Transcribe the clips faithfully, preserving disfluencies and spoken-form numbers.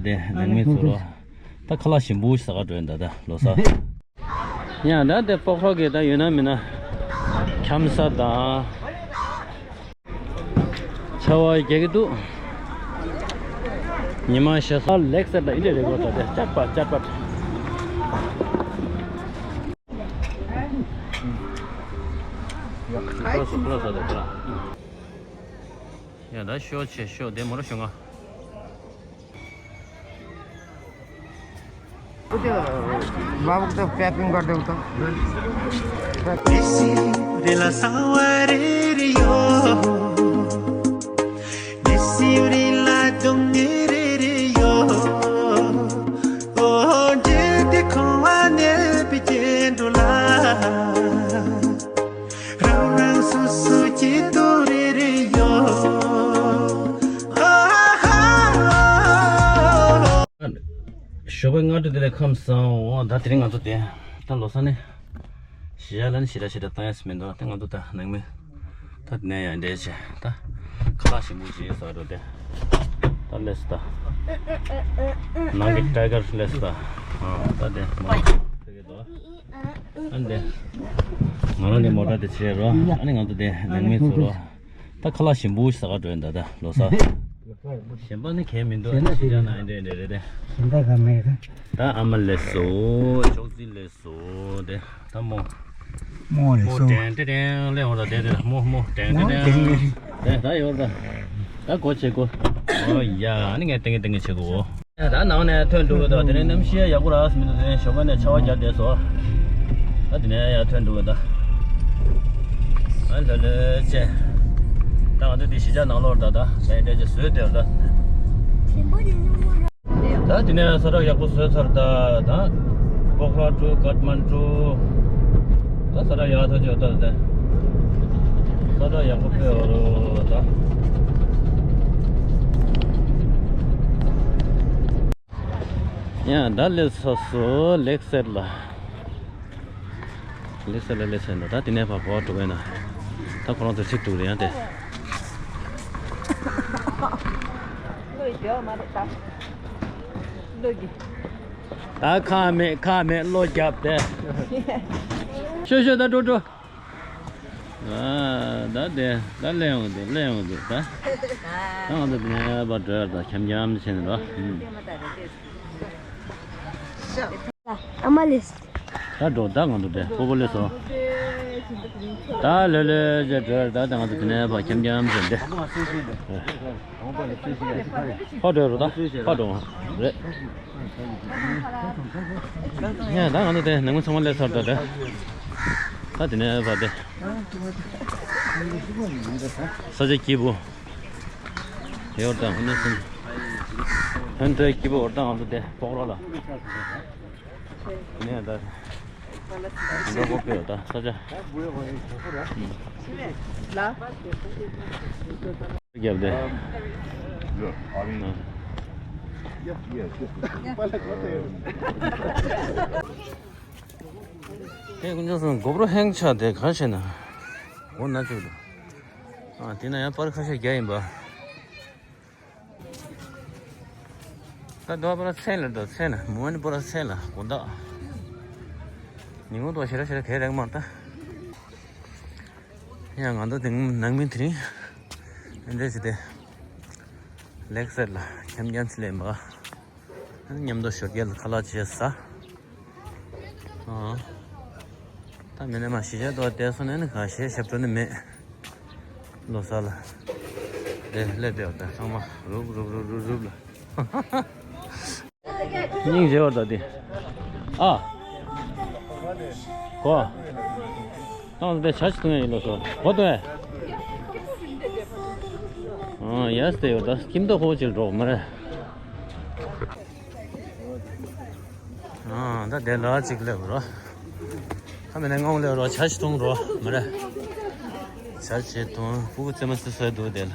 དེ་ནང་མི་ཚོ་ལོ། ད་ཁ་ལག་ཞིམ་པོ་ཞིག་ཟ་ག་འགྲོ་ཡིན་ད་ལྟ་ལོ་གསར། ཡང་ད་དེ་སྤོག་རོགས་ཀྱི་ད་ཡོད་ན་མིན་ན་འཁྱམ་ས་དང་། ཆར་པ་རྒྱག་གི་འདུག་ཉི་མ་ཤར་ས་ལེགས་ཟེར་ད་ཨིན་དྲ་རེད་གོ་ད་དེ་ཅར་པ་ཅར་པ། ཁ་ལག་ཟ་ཁ་ལག་ཟ་དེ་ཁ་ལག་ཡ་ད་ཤོག་ཆེ་ཤོག་དེ་མོ་ར་ཤོག་ང་། बाबू को तो पैकिंग कर दो तो। देसी रेला सावरे रियो। देसी रेला तुम मेरे रियो। ओ जे देखो आने पीछे डोला। རང་རང་སོ་སོ་གྱི་དོ་རེ་རེ་ཡོད། ཨ་ཧ། ཞོགས་པའི་སྔ་དྲོ་བདེ་ལེགས་ཁམས་བཟང་། འོ་ད་དེ་རིང་ང་ཚོ་དེ་ད་ལོ་གསར་ནས་ཞི་ཡ་ལ་ནི་ཞི་ར་ཞི་ར་བཏང་ཡ་སི་མི་འདུག་ད་ང་ཚོ་ད་ནང་མི་ད་དེ་ནས་ཡང་འདྲེས་བྱས་ད་ཁ་ལག་ཞིམ་པོ་ཞིག་ཟ་འགྲོ་དེ་ད་ལས་སུ་ད་ནང་གི་ཊའི་གར་ལས་སུ་ད་ཨ་ད་དེ་མ་ཕེ་གི་འདུག་ཨ་འདི། ང་རང་ནི་མོ་ཊ་དེ་བྱས་རོ། ཨ་ནི་ང་ཚོ་དེ་ནང་མི་ཚོ་རོ། ད་ཁ་ལག་ཞིམ་པོ་ཞིག་ཟ་ག་འགྲོ་ཡིན་ད་ད་ལོ་གསར། གཞན་པ་ནི་གས་མི་འདུག་ཨ་ནི་ཤི་ཅང་ན་ཨ་འདྲེ་འདྲེ་རེད་དེ། གཞན་དག་ག་མེད་ག་ད་ཨ་མ་ལེ་སོ། ཅོག་ཙི་ལེ་སོ་དེ་ད་མོ། མོ་ལེ་མོ་སོ། ཏྲེང་ཏྲེང་ལེ་འོང་ད་དེ་དེ་མོ་མོ་ཏྲེང་མོ་ཏྲེང་ཏྲེང་། ཏྲེང་། དེ་ད་ཡོར་ད། ད་གོ་བྱེད་གོ། ཨོ་ཡ་ཨ་ནི་ངས་ཏེང་གེ་ཏེང་གེ་བྱེད་གོ། ད་ནང་ནས་ཐོན་འགྲོ་གི་འདུག་དེ་ནས་གནམ་གཤིས་ཡག་པོ་རག་མི་འདུག་དེ་ནས་ཞོགས་པ་ནས་ཆར་པ་བརྒྱབ་བསྡད་སོང་། ད་དེ་ནས་ཡར་ཐོན་འགྲོ་གི་འདུག་ཨ་ལོ་ལོ་ཅེ། ད་ང་ཚོ་དེ་གཞིས་ཆགས་ནང་ལོགས་ད་ད་ད་འདྲ་ཅིག་བཟོས་བསྡད་ད། ད་དེ་ནས་ས་ཁྲ་ཡག་པོ་བཟོས་ཚར་ད་ད། པོག་ར་ཀྲུ་ཀཏ་མན་ཀྲུ། ད་ས་ཁྲ་ཡག་ཐག་ཆོད་ད་ད། ས་ཁྲ་ཡག་པོ་ཕེབས་ཡོད་རོ་ད། ཡང་ད་ལས་སོ་སོ་ལེགས་སེར་ལ། ལེགས་སེར་ལ་ལེགས་སེར་འདུག་ད་དེ་ནས་ཕར་གོ་བ་འགྲོ་གི་ན། ད་ཁོ་རང་ཚོ་ཚིག་འདུག་རེད་ཡང་དེ། ད་ཁ་མེད་ཁ་མེད་བློ་རྒྱབ་དེ། ཤོད་ཤོད་ད་འགྲོ་འགྲོ། ཨ་ད་དེ་ད་སླེབས་ཡོང་དེ་སླེབས་ཡོང་དེ་ད། ད་ང་ཚོ་དེ་ནས་ཕར་འགྲོ་ཡ་ད་འཁྱམ་འཁྱམ་བྱས་ནས་རོ། ཨ་མ་ལེས། ད་འགྲོ་ད་ང་ཚོ་དེ་སྤོ་བོ་སླེབས་སོང་། ད་ལོས་ལོས་བྱས་འགྲོ་ཡ་ད་ད་ང་ཚོ་དེ་ནས་ཕར་འཁྱམ་འཁྱམ་བྱས་ཏེ། ཕར་འགྲོ་རོ་ད་ཕར་འགྲོ་རེད། ཡ་ད་ང་ཚོ་དེ་ནང་མི་ཚང་མ་སླེབས་ཚར་ད་དེ། ད་དེ་ནས་ཕར་དེ། ས་ཆ་སྐྱིད་པོ། ཡོར་དང་ཧུན་སུན། ཧན་ཏེ་སྐྱིད་པོ་ཡོར་དང་ང་ཚོ་དེ་སྤོག་རོགས་ལ། ནས་ད། འགྲོ་གོ་ཕེ་ཡོར་དང་ས་ཆ། རྒྱབ་དེ། ཧེ་ཀུན་ཅང་སོང་གོ་པྲོ་ཧེང་ཆགས་དེ་ག་བྱས་ན། འོ་ན་ཅིག་འདུག་ཨ་དེ་ན་ཡང་པར་ཁ་ཤས་རྒྱག་ཡིན་པ། ད་དོ་པར་ཚེ་ལ་དོ་ཚེ་ན་མུ་ནི་པར་ཚེ་ལ་དགོང་དག་ཉིན་གུང་དོ་ཞེ་ར་ཞེ་ར་གས་རེག་མ་ད། ཡང་ང་ཚོ་དེ་ནང་མི་དེ་རིང་འདྲ་ཞིག་དེ་ལེགས་སེར་ལ་འཁྱམ་འཁྱམ་ཚི་ལེན་པ། མཉམ་དུ་ཞོགས་ཀས་ལ་ཁ་ལག་བྱས་ཟ། ཨ། ད་མི་ནས་མ་གཞིས་ཆགས་དུ་བསྡད་སོང་ནས་ནི་ག་ཤེད་ཞབས་བྲོ་ནི་མེད། ལོ་གསར་ལ། དེ་སླེབས་བསྡད་པ་ད་ཚང་མ་རུབ་རུབ་རུབ་རུབ་རུབ་ལ། སྙིང་རྗེ་བ་ད་དེ། ཨ། གོ། ཏང་དེ་ཆ་ཞིག་བཏུང་ཡ་ཡིན་ལོ་སོ། གོ་བཏུང་ཡ། ཨ་ཡས་དེ་ཡོད་ད་ཁྱིམ་ཐོག་ཁོ་ཅིག་འགྲོ་མ་རེད། ཨ་ད་དེ་ལ་ཅིག་སླེབས་རོ། ཁ་མེད་ན་ངོ་སླེབས་རོ་ཆ་ཞིག་བཏུང་རོ་མ་རེད། ཆ་ཞིག་བཏུང་སྤུ་གུ་རྩེ་མ་རྩེ་སོ་འདུག་དེ་ལ།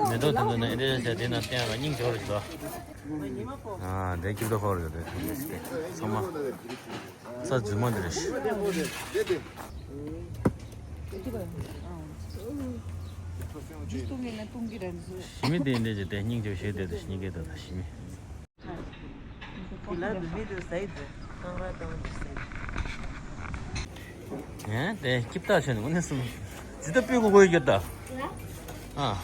མེ་ཏོག་དེ་ཚོ་ནི་ཨེ་འདྲ་བྱས་དེ་ན་བསྟན་ལ་སྙིང་རྗེ་བོ་རེད་ཤག་ཨ་དེ་སྐྱིད་པོ་ཁོ་རེད་དེ་ཚང་མ་ས་རྫུན་མ་འདི་རེད་ཤག་ཞི་མི་དེ་འདྲ་ཅིག་དེ་སྙིང་རྗེ་བྱེད་བསྡད་དེ་སྙིང་སྐད་དུ་ཞི་མི། ཨེ་དེ་སྐྱིབས་ཐག་ཆོད་ནས་དངོས་གནས་སུ་ཇི་ལྟ་སྤུས་གུ་གོ་ཡོད་ད། ཨ།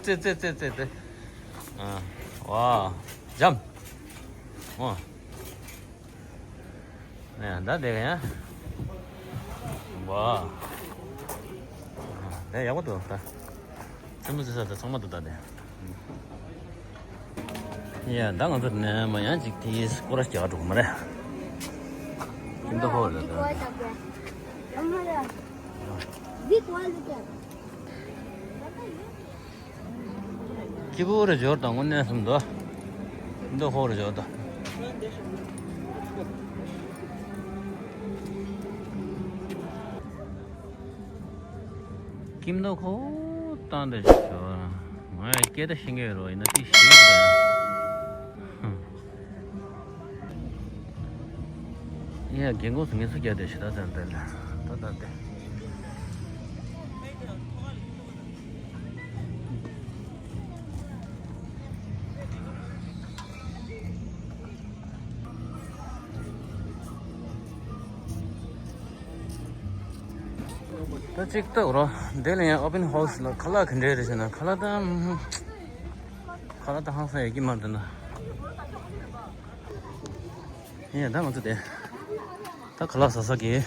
ཙེ་ཙེ་ཙེ་ཙེ་ཏེ། ཨ། ཝ། འཇམ། ཨོ། ནས་ད་དེ་ག་ཡ། ཝ། དེ་ཡག་པོ་འདུག་ད། ཚན་པོ་ཚེ་ས་དང་ཚང་མ་འདུག་ད་དེ། ཡ་ད་ང་ཚོ་ནས་མ་ཡང་ཅིག་དེའི་སྐོར་ར་རྒྱག་འགྲོ་གི་མ་རེད། ཁྱིམ་ཐོག་ཧོ་རེད་ད། སྐྱིད་པོ་རེ་འབྱོར་དང་དངོས་གནས་སུ་འདུག་འདི་ཧོ་རེ་འབྱོར་དང་། ཁྱིམ་ཐོག་ཁོ་བཏང་དེ་འབྱོར། ང་ཡང་སྐད་ད་ཤེས་ཀྱི་ཡོད་རོ་ཡིན་ན་ཏིག་ཞིག་འདུག་ཡ་རྒན་གོག་སུ་ངལ་གསོ་རྒྱག་བསྡད་ཤི་ད་ཙམ་དེ་ལ་ད་ད་དེ། ད་ཅིག་ལྟ་རོ། འདི་ལ་ཡང་ཨོ་པན་ཧའུ་སི་ལ་ཁ་ལག་ག་འདྲས་རེད་ཟེར་ན་ཁ་ལག་ད། ཁ་ལག་ད་ཧང་སང་ཡོད་ཀྱི་མ་རེད་ན། ཡིན་ཡང་ད་ང་ཚོ་དེ། ད་ཁ་ལག་ཟ་ས་གི།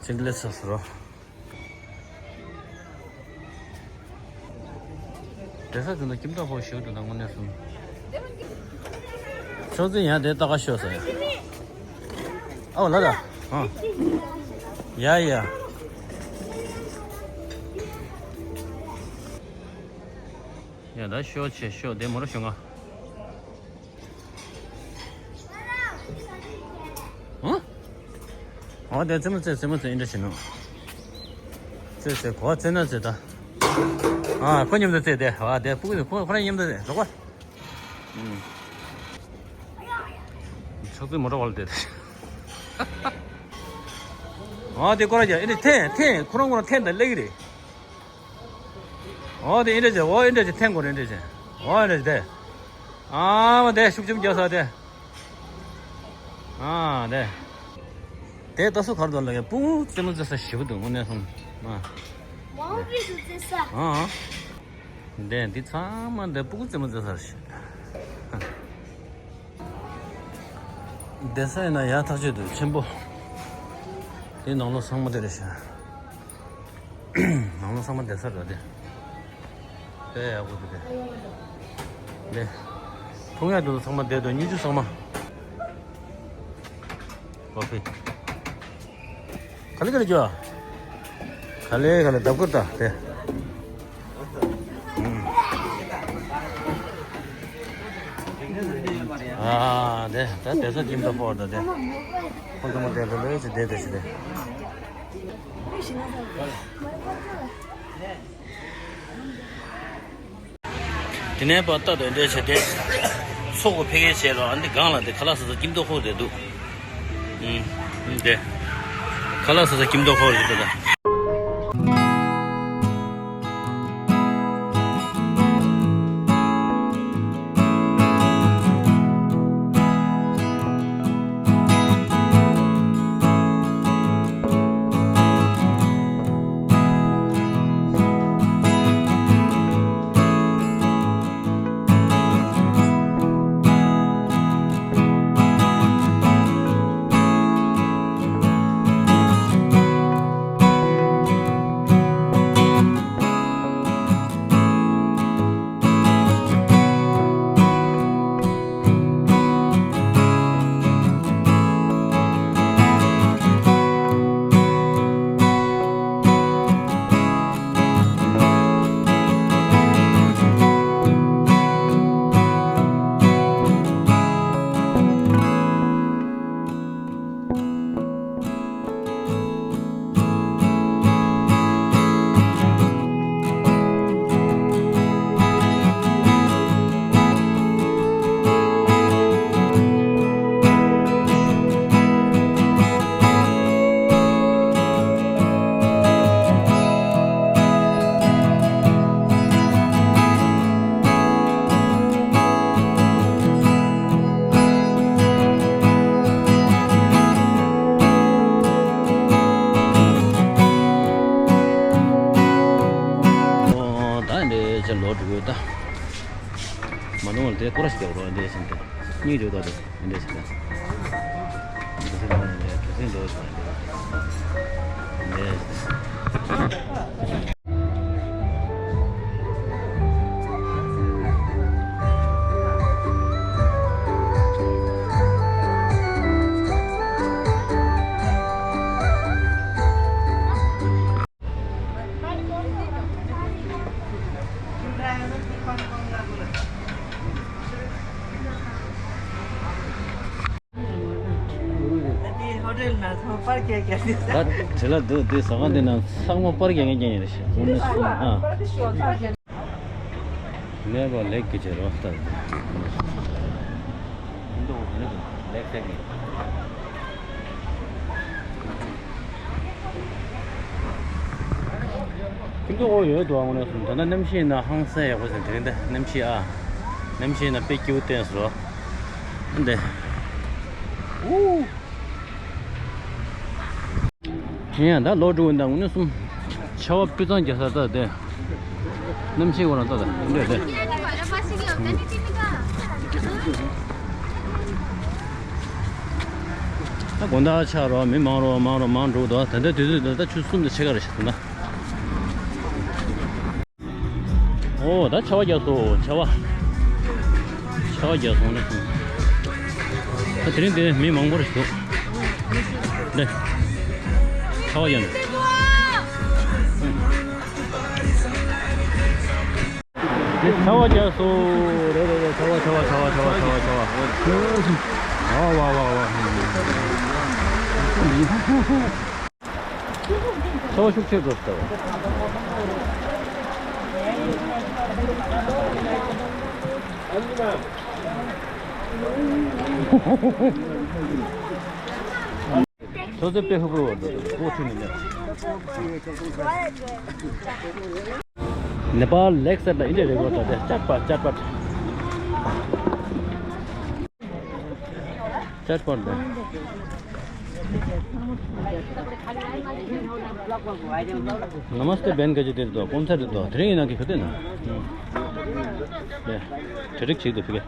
ཅིག་སླེབས་ས་ཟེར་རོ། བསྡད་ས་དེ་ཚོ་ཁྱིམ་ཐོག་ཕོག་ཞིག་འདུག་ད་དངོས་གནས་སོང་། ཕྱོགས་འཛིན་ཡང་དེ་ལྟ་ག་ཤོད་ཟེར། ཨའོ་ལ་ལ། ཨ། ཡ་ཡ། ཡ་ད་ཤོད་ཆེ་ཤོད་དེ་མོ་ར་ཤོད་ང་། ཨ། ཨོ་དེ་རྩེད་མོ་རྩེ་རྩེད་མོ་རྩེ་ཨིན་འདྲ་བྱེད་ནོ། རྩེ་རྩེ་གོ་རྩེ་ན་རྩེ་ད། ཨ་ཁོ་མཉམ་དུ་རྩེ་དེ་ཨ་དེ་སྤུ་གུ་ཁོ་ཁོ་རང་མཉམ་དུ་རེད་རོགས་པ། ཨུམ། ཆག་ཚུལ་མོ་འདྲ་བ་ལ་དེ། ཨ་དེ་ཁོ་རང་ཀྱང་ཨིན་འདྲ་འཐེན་འཐེན་ཁོ་རང་ཁོ་རང་འཐེན་དང་སླེབས་ཀྱི་རེད། འོ་དེ་ཨིན་འདྲ་བྱས། འོ་ཨིན་འདྲ་བྱས། འཐེན་དགོས་རེད། ཨིན་འདྲ་བྱས། འོ་ཨིན་འདྲ་བྱས་དེ། ཨ་མ་དེ་ཤུགས་ཆེན་རྒྱག་ས་དེ། ཨ་དེ། དེ་ལྟ་སུ་གར་དུ་ལ་ཡ་སྤུ་གུ་རྩེད་མོ་རྩེ་ས་ཞེ་པོ་འདུག་དངོས་གནས་སོང་། ཨ། མང་པོ་ཞིག་རྩེ་ས། ཨ་ཨ། དེ་འདི་ཚང་མ་འདི་སྤུ་གུ་རྩེད་མོ་རྩེ་ས་རེད། བསྡད་ས་ཡིན་ན་ཡག་ཐག་ཆོད་འདུག་ཆེན་པོ། དེ་ནང་ལོགས་ཚང་མ་དེ་རེད་ཤག་ནང་ལོགས་ཚང་མ་བསྡད་ས་རེད་དེ། དཔེ་ཡག་པོ་འདུག་དེ། དེ། འཐུང་ཡག་འདུག་ཚང་མ་བསྡད་འདུག་སྙིང་རྗེ་ཚང་མ། ཀོ་ཕི། ག་ལེ་ག་ལེ་རྒྱོ། ག་ལེ་ག་ལེ་ལྡབ་ཀུར་ད་དེ། ཨ་དེ་ད་དེ་ཚོ་ཁྱིམ་ཐོག་ཕོག་ད་དེ། ཁོང་ཚོ་མ་དེ་ལོ་ལོ་ཅིག་བསྡད་དེ་ཞིག་དེ། དེ་ནས་པ་ལྟ་དོན་འདྲ་བྱས་ཏེ། ཚོགས་ཀྱི་ཕ་གིར་བྱས་རོགས། ཨ་འདི་སྒང་ལ་འདི་ཁ་ལག་ཟ་ས་ཁྱིམ་ཐོག་ཁོག་དེ་འདུག་ཨུམ། འདི། ཁ་ལག་ཟ་ས་ཁྱིམ་ཐོག་ཁོག་རེད་འདུག་ད། དེ་སྐོར་ར་ཞིག་རྒྱག་རོགས། འདི་བཞིན་དུ་གཉིས་འཇོག་དག་དེ་འདི་བཞིན་དུ། འདི་བཞིན་དུ་འདི་བཞིན་དུ་འདི་བཞིན་དུ། ད་དེ་ལ་འདུག་དེ་ཟ་ཁང་དེ་ནང་ཚང་མ་པར་རྒྱག་མཁན་རྐྱང་ཡིན་རེད་ཤག་དངོས་གནས་སུ་ཨ། ནས་པ་ལེགས་ཀྱི་བྱེད་རོགས་ལྟ། ལེགས་ལེགས་ཀྱི། ཁྱིམ་ཚང་འོག་ཡོད་དོ། དངོས་གནས་སོང་ད་ལྟ་གནམ་གཤིས་ན་ཧང་སང་ཡག་པོ་ཟེར། དེ་རིང་འདི་གནམ་གཤིས་ཨ། གནམ་གཤིས་ན་དཔེ་སྐྱིད་པོ་བསྟན་སོང་འདི། ཨུ། ཡང་ད་ལོག་འགྲོ་འདི་དངོས་གནས་སོང་། ཆར་པ་སྤུས་གཙང་རྒྱག་ས་ད་དེ། གནམ་གཤིས་འོག་ལ་ད་ད་འདི་དེ། ད་དགོང་དག་ཆགས་རོགས་མི་མང་རོགས་མང་རོགས་མང་འགྲོ་འདུག་ད་ལྟ་དུས་ཚོད་ད་ལྟ་ཆུ་གསུམ་དང་ཕྱེད་ཀ་རེད་ཤག་ད་ལྟ། ཨོ་ད་ཆར་པ་རྒྱག་སོང་ཆར་པ། ཆར་པ་རྒྱག་སོང་ནས་སོང་། ད་དེ་རིང་དེ་མི་མང་པོ་རེད་འདུག་འདི། ཆར་པ་རྒྱག་ནས། འདི་ཆར་པ་རྒྱག་སོང་། རེད་རེད་རེད། ཆར་པ་ཆར་པ་ཆར་པ་ཆར་པ་ཆར་པ་ཆར་པ། ཨ་ཝ་ཝ་ཝ། ཆར་པ་ཤུགས་ཆེ་འགྲོ་སོང་། ཆུ་ཚོད་དཔེ་ཧུར་པོ་འགྲོ་འདུག་ཁོ་ཁྲིད་ནས་ཉལ། ནེ་པཱལ་ལེགས་ཟེར་ལ་ཨིན་ཇི་རེད་གོ་ད་དེ་ཅཊ་པཊ་ཅཊ་པཊ། ཅཊ་པཊ་འདི། ནམ་སྟེ་བན་ག་ཅི་དེ་རེད་དོ། ཀོན་སར་རེད་དོ། དེ་རིང་ཡིན་ན་གི་ག་དེ་ན། དེ་རིགས་ཅིག་དེ་ཕི་གེ།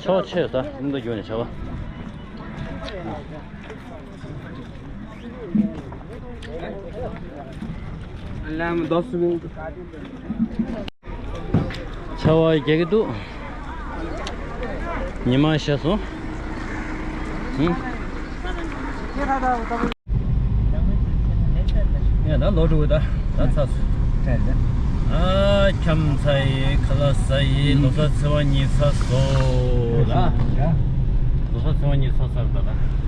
ཆར་པ་ཆེ་ས་ཡིན་ད་རྒྱུ་ནས་ཆར་པ། ཆར་པ་རྒྱག་གི་འདུག་ཉི་མ་ཤར་སོང་། ཧུམ། ཡ་ད་ལོག་འགྲོ་གི་ད། ད་ཚར་སོང་། ཨ་འཁྱམ་ཚར་ཡི། ཁ་ལག་ཟ་ཡི། ལོ་གསར་ཚེས་པ་གཉིས་ཚར་སོང་ད། ལོ་གསར་ཚེས་པ་གཉིས་ཚར་ཚར་ད་ད།